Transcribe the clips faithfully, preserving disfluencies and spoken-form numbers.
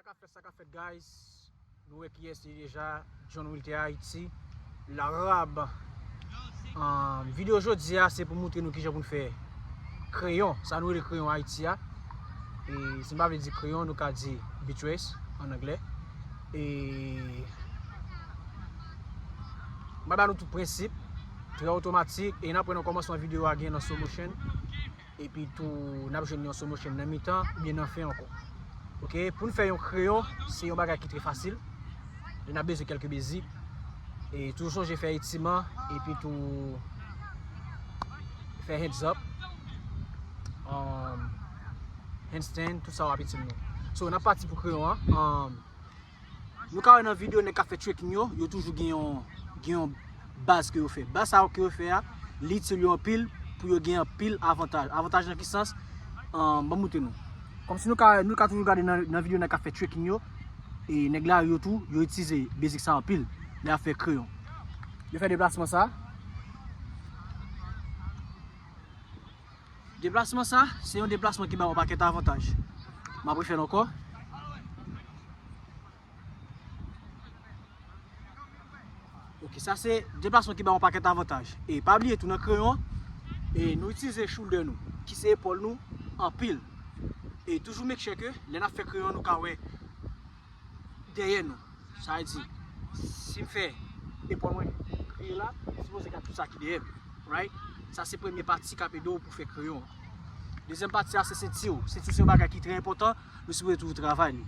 Sa k ap fèt, sa k ap fèt, guys. Nou wè kiyès li deja, John Wilter Haiti, Larab. Um, videyo jodi a, se pou moutre nou kijan pou n fè kreyon. Sa nou rele kreyon Ayiti a. E si n pa vle di kreyon, nou ka di beatrice an anglè. E m ba nou tout prensip, trè otomatik. E n ap wè nan kòmansman videyo a gen nan slow motion. Epi tou, n ap jwenn yon slow motion nan mitan oubyen nan fen ankò. Oke, pou n fè yon kreyon, se yon bagay ki trè fasil. N ap bezwen kèlke bezik. E toujou sonje fè etiman, epi tou fè hands up, um, handstand, tout sa w ap itil nou. So, n ap pati pou kreyon an. Um, Nou ka wè nan videyo nèg k ap fè trekking yo, yo toujou gen yon, gen yon baz ke yo fè. Baz sa yo ke yo fè a, li itil yo anpil pou yo gen anpil avantaj. Avantaj nan ki sans? Ahn, ban m montre nou. Kòmsi nou ka, nou ka toujou gade nan, nan videyo nèg k ap fè trekking yo, e nèg la yo tou, yo itilize bezik sa anpil lè y ap fè kreyon. Yo fè deplasman sa. Deplasman sa, se yon deplasman ki ba w yon pakèt avantaj. M ap refè l ankò. Ok, sa se deplasman ki ba w yon pakèt avantaj. E pa bliye tou nan kreyon, e nou itilize shoulder nou, ki se epòl nou, anpil. E toujou make sure ke lè n ap fè kreyon, nou ka wè dèyè nou. Sa vle di, si m fè epòl mwen kriye la, m sipoze gad tout sa ki dèyè m. Right? Sa se premye pati k ap ede w pou fè kreyon an. Dezyèm pati a, se senti w. Senti w se yon bagay ki trè enpòtan. Nou sipoze toujou travay li.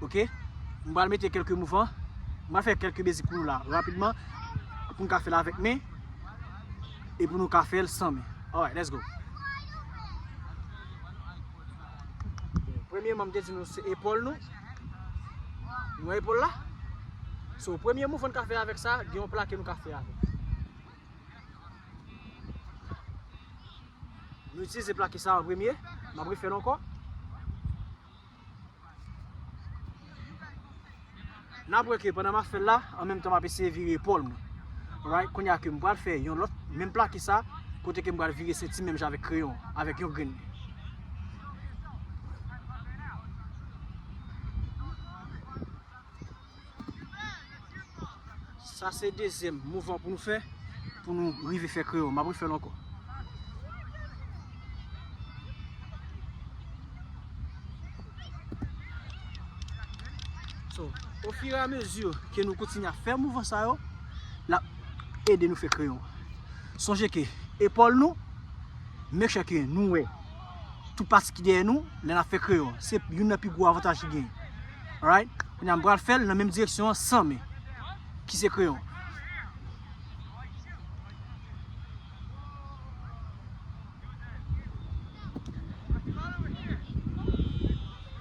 Ok? M pral mete kèlke mouvman. M pral fè kèlke bezik pou nou la, rapidman, pou n ka fè l avèk men, e pou nou ka fè l san men. Alright, let's go. Premyèman, m te di nou se epòl nou. Nou wè epòl la? So, premye mouvman n ka fè avèk sa, gen yon plake nou ka fè avèk. Nou itilize plake sa an premye. M ap refè l ankò. N ap wè ke pandan m ap fè l la, an menm tan m ap eseye vire epòl mwen. Alright, kounye a ke m pral fè yon lòt, menm plake sa, kote ke m pral vire senti menm jan avèk kreyon, avèk yon grenn. Sa se dezyèm mouvman pou nou fè, pou nou rive fè kreyon. M ap refè l ankò. So, ofiramezi ke nou kontinye ap fè mouvman sa yo, l ap ede nou fè kreyon. Sonje ke epòl nou, make sure ke nou wè tout pati ki dèyè nou, lè n ap fè kreyon. Se youn nan pi gwo avantaj ki genyen. Alright? Kounye a, m pral fè l nan menm direksyon an san men, ki se kreyon.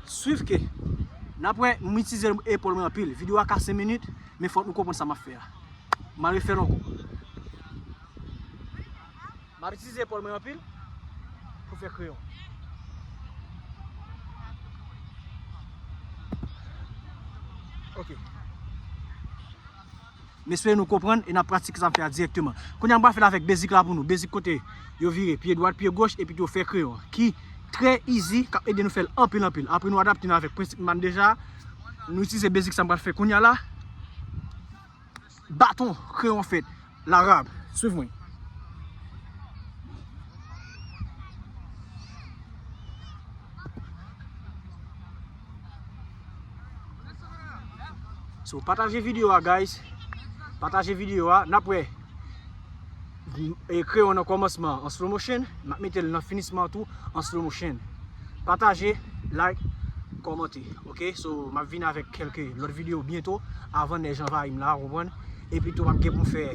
Swiv ke n ap wè, m itilize epòl mwen anpil. Videyo a ka senk minit, men fòk nou konprann sa m ap fè a. M a refè l ankò. M ap itilize epòl mwen anpil pou fè kreyon. Ok. M espere nou konprann e n ap pratike sa m fè a dirèkteman. Kounye a, m pral fè l avèk bezik la pou nou. Bezik kote yo vire pye dwat, pye goch, epi yo fè kreyon. Ki trè easy, k ap ede nou fè l anpil, anpil. Apre nou adapte nou avèk prensip m deja, nou itilize bezik sa m pral fè kounye a la. Baton kreyon fèt. Larab. Swiv mwen. So, pataje videyo a, guys. Pataje videyo a. N ap wè, e, kreyon nan kòmansman an slow motion. M ap mete l nan finisman tou an slow motion. Pataje, like, kòmante. Ok? So, m ap vin avèk kèlke lòt videyo byento avan nèj anvayi m la, ou konprann? Epi tou, m ap gen pou m fè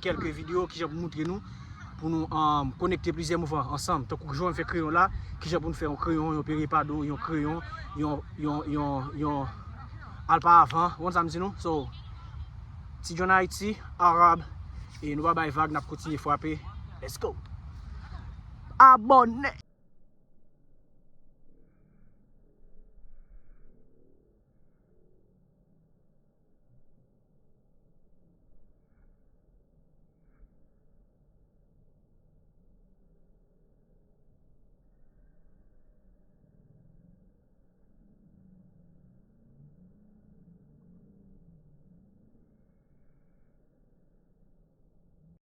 kèlke videyo kijan pou moutre nou, pou nou, um, konekte plizyè mouvman ansanm. Tankou jan m fè kreyon la, kijan pou n fè yon kreyon, yon perepado, yon kreyon, yon, yon, yon, yon alpa avan. Ou konn sa m di nou? So, Ti John Haiti, Arab, e nou pa bay vag, n ap kontinye frape. Let's go! Abòne!